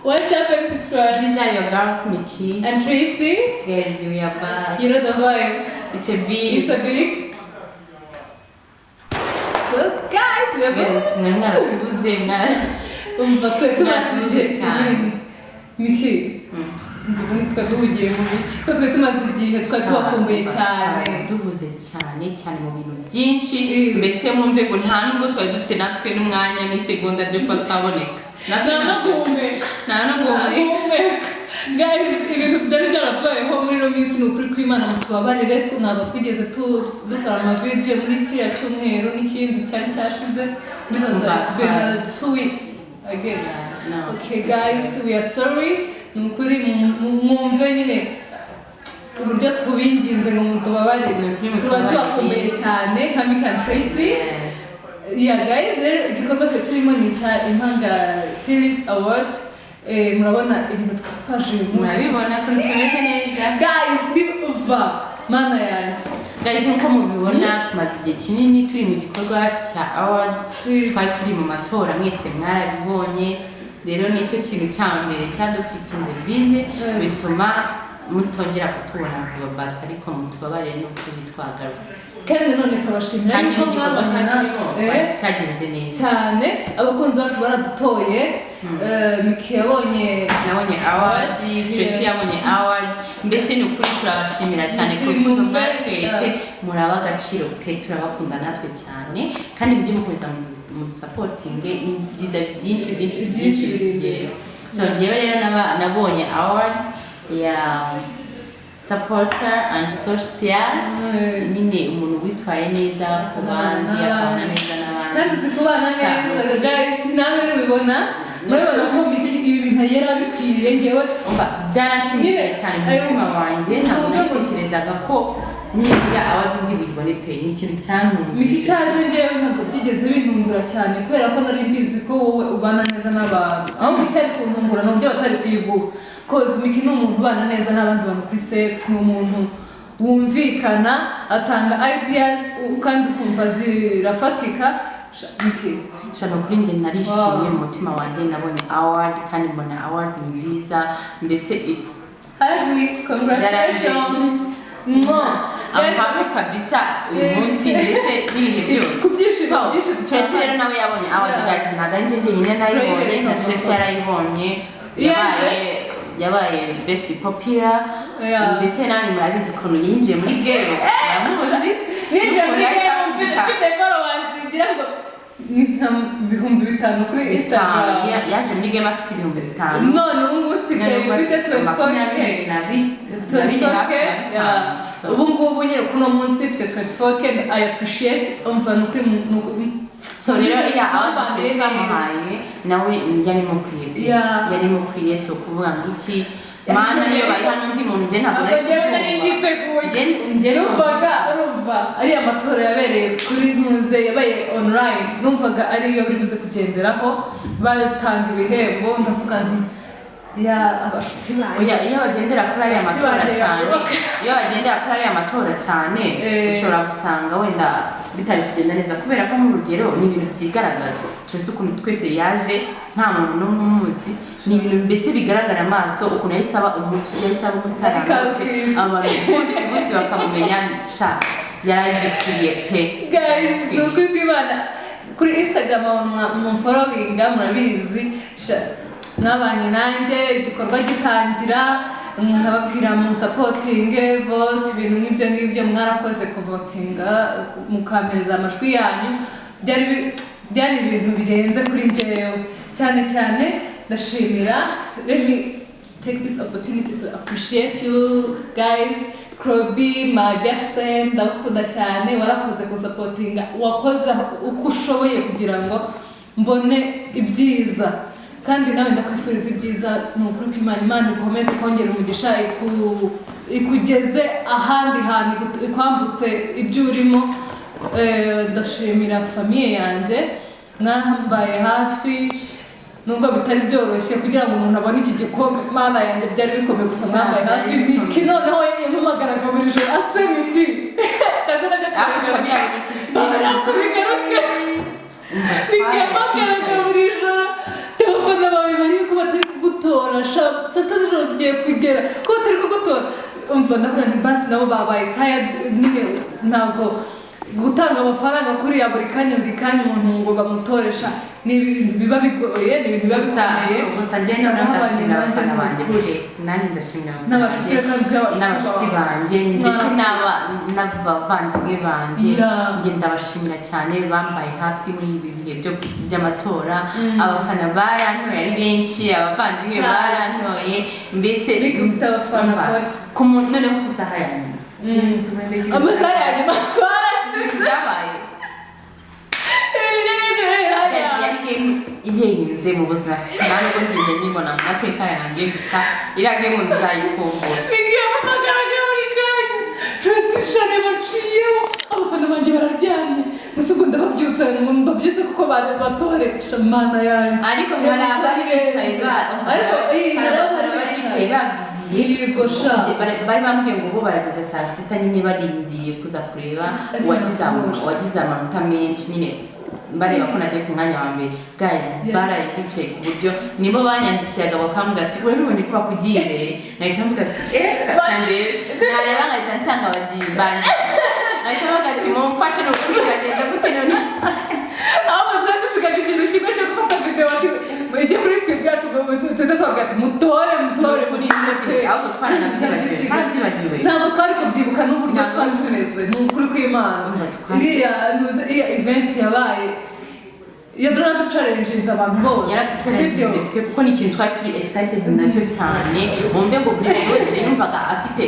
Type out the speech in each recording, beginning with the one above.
What's up, MP Squad? These are your girls, Mickey. And Tracy. Guys, we are back. You know the vibe. It's a big. It's a big. So, guys, we are back. Guys, mwari mwaratubuze mwara. Umva, twe tumaze Mwatubuze igihe cyane. kinini. Miki, ubundi twari duhugiye mu biki? Ko twe tumaze igihe, twari tubakumbuye cyane. Duhuze cyane cyane mu bintu byinshi. Mbese mwumve ngo nta nubwo twari dufite natwe n'umwanya n'isegonda ryo kuba twaboneka. Natwe Nta no guhumeka. Nta no guhumeka. Guhumeka. Guys, ibintu byari byaratubayeho muri ino minsi, ni ukuri kw'Imana mutubabarire, twe ntabwo twigeze dusara amavideo muri kiriya cyumweru n'ikindi cyari cyashize. Ndibaza Umva, it's been 2 weeks, I guess. No. Okay guys, we are sorry. Ni ukuri mwumve nyine uburyo tubinginze ngo mutubabarire. Ni ukuri Tuba mutubabarire. tubakumbuye cyane nka Mika and Tracy. Yes. Yeah guys, rero igikorwa twe turimo ni icya Impanga Series Award. Murabona ibintu twaje uyu munsi. Murabibona ko tumeze neza. Guys, ni uva mana yanjye. Guys, nk'uko mubibona, tumaze igihe kinini turi mu gikorwa cya award. Twari turi mu matora, mwese mwarabibonye. Rero nicyo kintu cya mbere cyadukeepinze busy, bituma mutongera kutubona vuba, but ariko mutubabarire, n'ukuri twagarutse. Kandi none turabashimira Kandi yuko n'igikorwa mwabanye twari natwe. turimo cyagenze neza. Cyane, abakunzi bacu baradutoye. Miki yabonye Nabonye award, Tracy yabonye award. Mbese ni ukuri turabashimira cyane ku rukundo mwatweretse. Muraba agaciro pe, turabakunda natwe cyane, kandi mujye mukomeza mudusupportinge, ibyiza byinshi byinshi byinshi bitugereho. So njyewe rero nabonye award ya supporter and social, nyine umuntu witwaye neza ku bandi, akabana neza n'abandi. Kandi uzi kubana neza. Guys, namwe nubibona, murabibona ko Miki ibi bintu yari abikwiriye. Ngewe Umva, byaranshimishije Nyine, cyane mu ayo- mutima wanjye. Ntabwo Tuvuge ngo- nabitekerezaga ko nyine iriya award ndi buyibone pe, ni ikintu cyantunguye. Miki, cyaze ngewe ntabwo byigeze bintungura cyane, kubera ko nari mbizi ko wowe ubana neza n'abantu. Ahubwo icyari kuntungura ni uburyo batari kuyiguha, 'cause Miki ni umuntu ubana neza n'abandi bantu kuri set, ni umuntu wumvikana, atanga ideas kandi ukumva zirafatika. Miki. Shano, kuri njye narishimye Wow. mu mutima wanjye. Nabonye award kandi mbona award nziza mbese Hug me, congratulations. Mwah. I'm happy kabisa uyu munsi ndetse n'ibihe byose. Ku byishimo So, byinshi. Tracy rero nawe yabonye award. Guys, ntabwo ari njye njyenyine nayibonye, Turayibonye. na Tracy yarayibonye. Yabaye best popular. Mbese namwe murabizi ukuntu yinjiye muri game, muramuzi. Ninjiye muri Ukuntu yahise game akubita. mfite followers ngira ngo ni nka 5000 kuri 5. Instagram. Yaje muri game afite 5000. None ubu ngubu nsigaye mfite 24K. 24. 24K, yeah. Ubu ngubu nyine kuno munsi mfite 24K. I appreciate. Umva, ni ukuri So rero iriya award mubane Tracy neza. bamuhaye nawe yari mukwiye pe. Yari mukwiye. So kuvuga ngo iki, mana, niyo bayiha n'undi muntu, njye ntabwo nari Ntabwo njyewe nari kubyumva. ngiteguye. Njye Numvaga, urumva, ariya matora yabereye kuri ntuze, yabaye online, numvaga ariyo buri buze kugenderaho batanga ibihembo. Ndavuga nti ya abashuti banjye. Oya, iyo bagendera kuri ariya Abashuti matora banjye cyane, bayoboka. iyo bagendera kuri ariya matora cyane, ushobora gusanga wenda bitari kugenda neza, kubera ko nk'urugero ni ibintu byigaragaza. Turetse ukuntu twese yaje nta muntu n'umwe umuzi, ni ibintu mbese bigaragara amaso ukuntu yahise aba umusitari Ariko ahantu hose, azi. abantu bose bose bakamumenya. Sha, yaragikwiye pe. Guys, ni ukuri kw'Imana, kuri Instagram mumfollowinga murabizi. Mwabanye nanjye igikorwa gitangira, nkababwira munsupportinge, vote, ibintu nk'ibyo ngibyo. Mwarakoze kuvotinga, mukampereza amajwi yanyu. Byari ibintu birenze kuri njyewe. Cyane cyane ndashimira, let me take this opportunity to appreciate you guys. Krobi, my best friend, ndagukunda cyane, warakoze kusupportinga, wakoze uko ushoboye kugira ngo mbone ibyiza, kandi nawe ndakwifuriza ibyiza. Ni ukuri ko Imana ikomeze kongera umugisha, ikugeze ahandi hantu, ikwambutse ibyo urimo. Ndashimira famille yanjye, mwambaye hafi nubwo bitari byoroshye kugira ngo umuntu abone iki gikombe. Mana yanjye, byari bikomeye, gusa mwambaye hafi. Byari bikomeye. Miki noneho yampamagaraga buri joro, ase Miki kaze nabyo. Akurusha biriya bintu Tubigaruke. Umva, Miki yampamagaraga buri joro, telefone bawe bari ko batari kugutora. Kugutora sha, saa 6 z'ijoro zigiye kugera, ko batari kugutora. Umva, ndavuga nti basi nabo babaye tired nyine. Ntabwo gutanga amafaranga kuriya buri kanya, buri kanya umuntu ngo bamutoresha, ni ibintu biba bigoye, ni ibintu biba Gusa bikomeye. Gusa njye noneho ndashimira abafana banjye pe. Nanjye ndashimira abafana N'abashuti, banjye, reka mbwire abashuti n'abashuti bawe. banjye, ndetse n'abavandimwe banjye. Njye ndabashimira cyane, bambaye hafi muri ibi bihe by'amatora. Abafana barantoye ari benshi, abavandimwe barantoye, mbese Big ufite abafana umva, kore. Noneho ku isaha ya nyuma. Yesu, mbega ibintu Amasaha ya nyuma twarasize. byabaye. Guys, yari game irenze mu buzima, ntabwo nigeze nyibona mu mateka yanjye. Gusa iriya game nzayikumbura. Bigiye buri kanya, Tracy shane baciyeho, abafana banjye bararyamye. Gusa ubwo ndababyutse, mbabyutse kuko batoresha, Mana yanjye. Ariko hari abari bicaye Ariko iyi hari hari abari bicaye baviziye. Yego sha. Bari bambwiye ngo bo barageza saa 6 nyine, barindiriye kuza kureba uwagize amanota menshi nyine, bareba ko nagiye ku mwanya wa mbere. Guys, baraye bicaye ku buryo nibo banyandikiraga bakambwira ati: "Urabibonye ko bakugiye imbere?" Nahita mvuga ati: "Eh, kandebe." Nareba nkahita nsanga bagiye banjye, nkahita mvuga ati: "Mumfashe, ni ukuri biragenda gute none?" Ahubwo twari dusigaje ikintu kimwe cyo gufata video ijye kuri YouTube yacu, ngo tuhite tuvuga ati: "Mutore, mutore." Muri icyo kintu ahubwo twaranabyibagiwe, twarabyibagiwe. Ntabwo twari kubyibuka n'uburyo twari tumeze, ni ukuri kw'Imana. Umva, Iriya event yabaye yaraduchallenginze abantu bose. Yaratuchallenginze Sibyo? pe, kuko ni ikintu twari turi excited nacyo cyane. Wumve ngo buri muntu wese yumvaga afite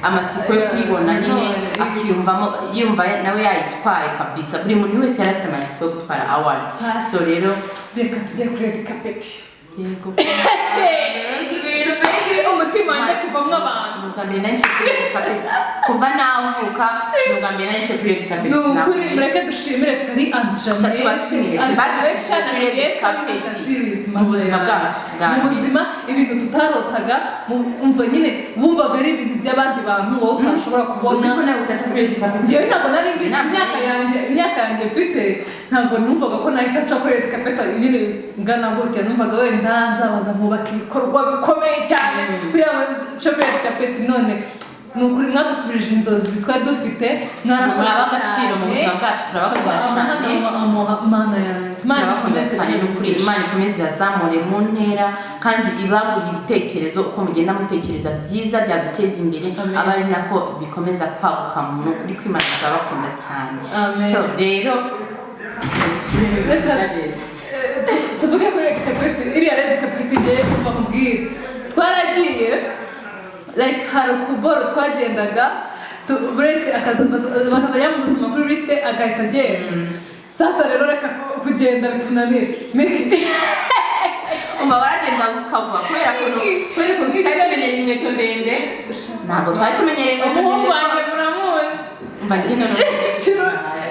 amatsiko yo kuyibona nyine, akiyumvamo, yumva nawe yayitwaye kabisa. Buri muntu wese yari afite amatsiko yo gutwara award. So rero Reka tujye kuri red carpet. Yego. Umutima wanjye kuvamo abantu. Ni ubwa mbere nari nciye kuri red carpet kuva navuka, ni ubwa mbere nari nciye kuri red carpet. Ni ukuri. Sinakubeshya. Mureke dushimire Fari and Jeannette. Tubashimire. Baducishije kuri red carpet mu buzima bwacu bwa Mu mbere. buzima, ibintu tutarotaga, umva nyine wumvaga ari ibintu by'abandi bantu, wowe utashobora kubona. Uzi ko nawe utaca kuri red carpet? Njyewe ntabwo nari mbizi. Ntabwo Imyaka nari. yanjye mfite, ntabwo numvaga ko nahita nca kuri red carpet nyine ngana gutya. Numvaga wenda nzabanza nkubaka ibikorwa bikomeye cyane kugira ngo nce kuri red carpet. None ni ukuri, mwadusubirije inzozi twari dufite. Mwarakoze Muri ab'agaciro mu cyane. buzima bwacu, turabakunda cyane. Mana yanjye, Imana Turabakunda ikomeze cyane, ni ukuri. Imana ikomeze ibazamure mu ntera kandi ibagurire ibitekerezo. Uko mugenda mutekereza byiza byaduteza imbere, Amen. aba ari nako bikomeza kwaguka. Mu ukuri kw'Imana, turabakunda cyane. Amen. So rero Reka tuvuge kuri red carpet. Iriya red carpet, igiye kuva mubwire, twaragiye, like hari ukuboro twagendaga, buri wese bakaza yamusoma kuri liste agahita agenda. Sasa rero reka kugenda bitunanire. Miki Umva, waragenda ukagwa kubera ukuntu tutari tumenyereye inkweto ndende. Ntabwo twari tumenyereye inkweto Umuhungu ndende. wanjye muramuzi. Umva, njye noneho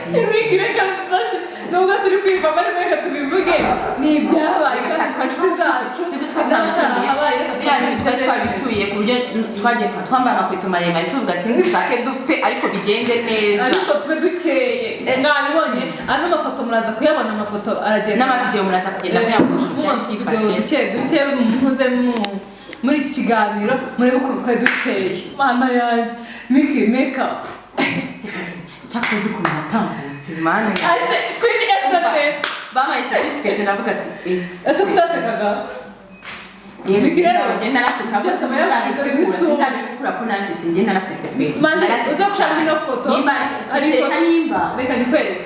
Miki, reka basi, nubwo turi kwivamo, ariko reka tubivuge, ni ibyabaye. Reka twari Inshuti zacu twebwe twari twabishuye. n'abatarahabaye, reka Biriya bintu twari tubivuge. twabishuye ku buryo twagiye twambara amakweto maremare, tuvuga ati: "Dushake dupfe ariko bigende neza." Ariko tube dukeye. Mwabibonye ano mafoto, muraza kuyabona, amafoto aragenda. N'amavideo muraza kugenda muyabona ukuntu byari Video byifashe. duke duke muze muri iki kiganiro, murebe ukuntu twari dukeye. Mana yanjye, Miki, makeup. Cyakoze ukuntu natambutse, Mana yanjye. Ase Queen Elizabeth. Bampaye certificate, ndavuga ati: "Eh." Ese kutasekaga? Yego. Miki rero, Njye narasetse ahubwo. byose aba yavuze n'isura. Sinabikura ko nasetse, njye narasetse pe. Manze Narasetse uza gushaka cyane. ino foto. Nimba Hari kereka ifoto. nimba Reka nikwereke,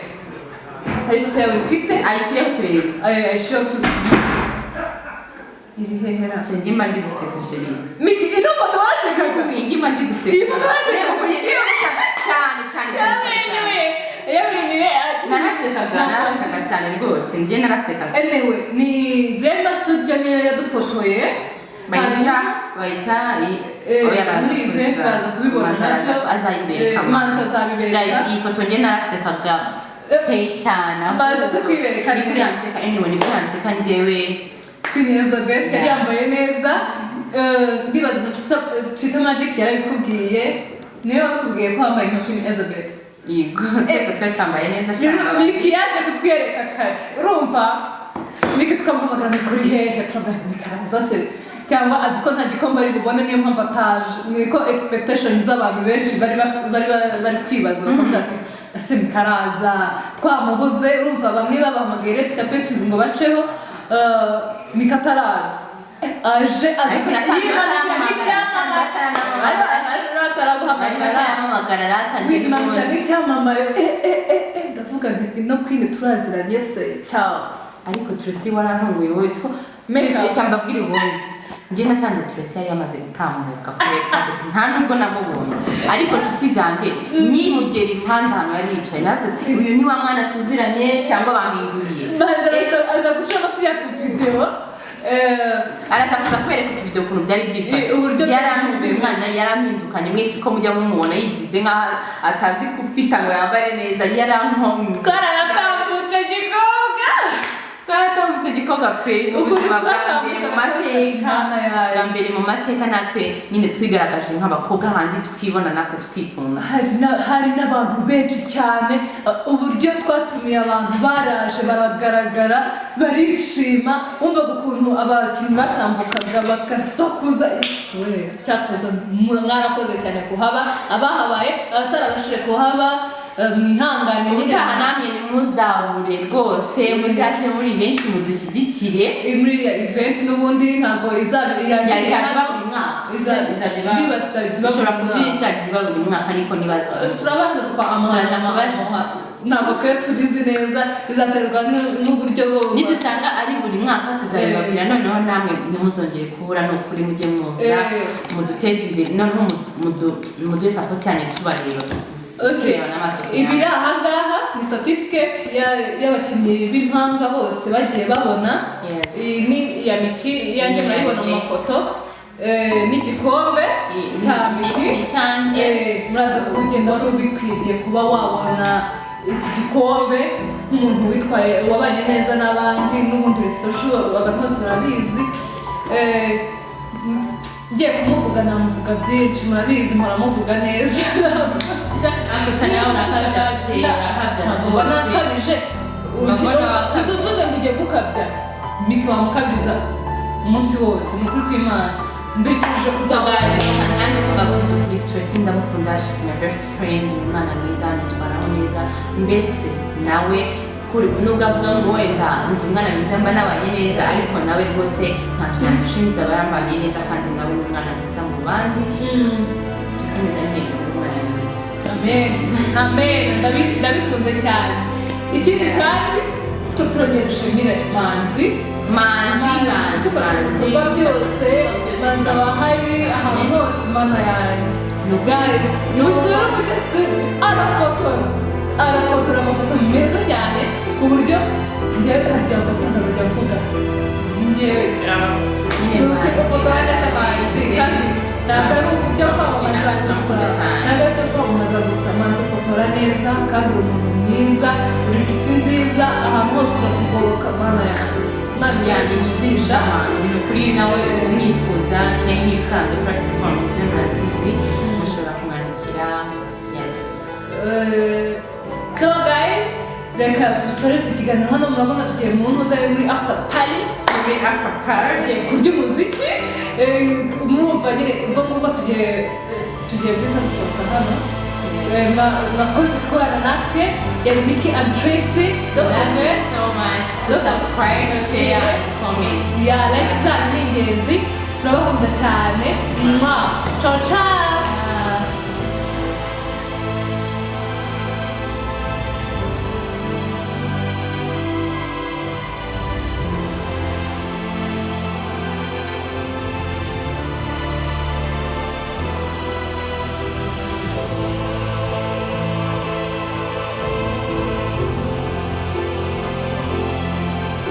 hari ifoto yawe mfite. Ayishyireho turebe. Ayishyiraho tu iri hehera. Njye mba ndi guseka, chérie. Miki, ino foto warasekaga? Njye mba ndi guseka. Iyi foto warasekaga? Reba kuri cyane cyane cyane cyane cyane. Yamwenyuye, yamwenyuye. Narasekaga, narasekaga cyane rwose, njye narasekaga. Anyway, ni Grandma Studio niyo yadufotoye. Bayita bayita oya, baraza Muri event baza kubibona. Manzi Nabyo. azayibereka. Manzi azabibereka. Guys, iyi foto njye narasekaga pe cyane. Manzi aza kwibereka Ni kuri neza. yanseka. Anyway, ni kuri yanseka njyewe. Queen Elizabeth yari yambaye neza. Ndibaza na Twitter Magic yarabikubwiye, niyo wakubwiye ko wambaye nka Queen Elizabeth. Yego, twese twari twambaye neza shaka. Miki yaje kutwereka kare, urumva Miki tukamuhamagara: "Ni kuri hehe?" Turavuga: "Miki araza se?" Cyangwa azi ko nta gikombe ari bubone, niyo mpamvu ataje. Niko expectation z'abantu benshi bari kwibaza, bakavuga ati: "Ese Mikaraza twamubuze?" Urumva bamwe babahamagaye red carpet ngo baceho, Mika ataraza, aje azi Ariko nasanze yimanukira bataramuhamagara, nk'icyamamare. nasanze bataramuhamagara. Bari Bataraguhamagara. Bataramuhamagara ratangiye. Wimanukira nk'icyamamare, ndavuga nti: "Ino Queen turaziranye se cyangwa?" Ariko Tracy warantunguye wowe, siko? Make Tracy, up. reka mbabwire, ubundi njye nasanze Tracy yari yamaze gutambuka kuri red carpet, nta nubwo namubonye. Ariko nshuti zanjye, nkimugera iruhande ahantu yari yicaye, navuze ati: "Uyu ni wa mwana tuziranye cyangwa bampinduriye?" Banza aza gushiramo turiya tuvidewo, Araza kuza kwereka utuvidewo ukuntu byari byifashe. Uburyo byari Yarantunguye. bimeze. Umwana yarampindukanye. Mwese ko mujya mumubona yigize nkaho atazi kupita ngo yambare neza, yarankomye. Twaranatambutse gikobwa. Twaratambutse gikobwa pe, mu Ukuntu buzima bwa mbere mu mateka. Mana yawe. Bwa mbere mu mateka natwe nyine twigaragaje nk'abakobwa, handi twibona natwe twikunda. Hari n'abantu benshi cyane, uburyo twatumiye abantu baraje baragaragara barishima. Wumvaga ukuntu abakinnyi batambukaga bagasakuza. Ese, cyakoze mwarakoze cyane kuhaba, abahabaye, abatarabashije kuhaba, mwihangane nyine. Ubutaha namwe ntimuzabure rwose, muzaze muri benshi mudushyigikire. Muri iya event n'ubundi ntabwo izaba irangiye. Izajya iba buri mwaka. Izajya iba. Ndibaza izajya iba Ishobora buri kuba mwaka. izajya iba buri mwaka, niko nibaza. Turabanza kwa Turaza kubaza. Ntabwo twe tubizi neza, bizaterwa n'uburyo Nidusanga ari buri mwaka tuzabibabwira. Noneho namwe ntimuzongere kubura, ni ukuri mujye muza muduteze imbere, noneho muduhe support cyane, tubareba Okay. tureba n'amaso ku Ibiri yandi. aha ngaha ni certificate y'abakinnyi b'impanga bose bagiye babona. Yes. Iyi ni iya Miki, iyanjye Ni murayibona mu iyanjye. mafoto. N'igikombe cya N'iki Miki. ni icyanjye. Muraza kugenda wari ubikwiriye kuba wabona iki gikombe nk'umuntu witwaye, wabanye neza n'abandi, n'ubundi uri social, abantu bose barabizi. Ngiye kumuvuga namuvuga byinshi, murabizi mpora muvuga neza. Akusha nawe urakabya pe, urakabya Ntabwo rwose. nakabije. Urabona wakabije. Uzi uvuze ngo ugiye gukabya, Miki wamukabiriza umunsi wose. Ni ukuri kw'Imana, mbifuje So kuzabona. guys, nanjye ko mbabwiza ukuri, Tracy ndamukunda, she's my best friend, ni umwana mwiza, nitwaraho neza. Mbese nawe nubwo avuga ngo wenda ndi umwana mwiza mba nabanye neza, ariko nawe rwose ntacyo namushinja, aba yambanye neza kandi nawe ni umwana mwiza mu bandi. Dukomeza nyine kuba umwana mwiza. Amen, amen. Ndabikunze cyane. Ikindi kandi turongera dushimire Manzi. Manzi, Manzi, Dufasha mu Manzi. bikorwa byose. Manzi aba ahari ahantu hose. Mana yanjye, guys, nuzura muri studio arafotora, arafotora amafoto meza cyane, ku buryo njyewe hari igihe amfotora nkazajya mvuga njyewe cyane. Nyine Manzi. Ufotora neza Manzi, kandi ntabwo ari ibyo kwamamaza gusa, ntabwo ari ibyo kwamamaza gusa. Manzi ufotora neza kandi uri umuntu mwiza, uri inshuti nziza, ahantu hose uratugoboka. Mana yanjye, Imana Yanjye inshuti igisha. Manzi ni ukuri nawe umwifuza nyine nk'ibisanzwe, platform ze murazizi, mushobora kumwandikira, yes. So guys, reka dusoreze ikiganiro hano. Murabona tugiye mu ntuza yo muri after party. Muri after party. Tugiye kurya umuziki. Murumva nyine ubwo ngubwo tugiye guhita dusohoka hano. Mwakoze kubana natwe. Yari Micky and Tracy. Don't Love you forget so much to subscribe, share and comment. Yeah, like zanyu ni ingenzi. Turabakunda cyane. Mwah. Ciao ciao.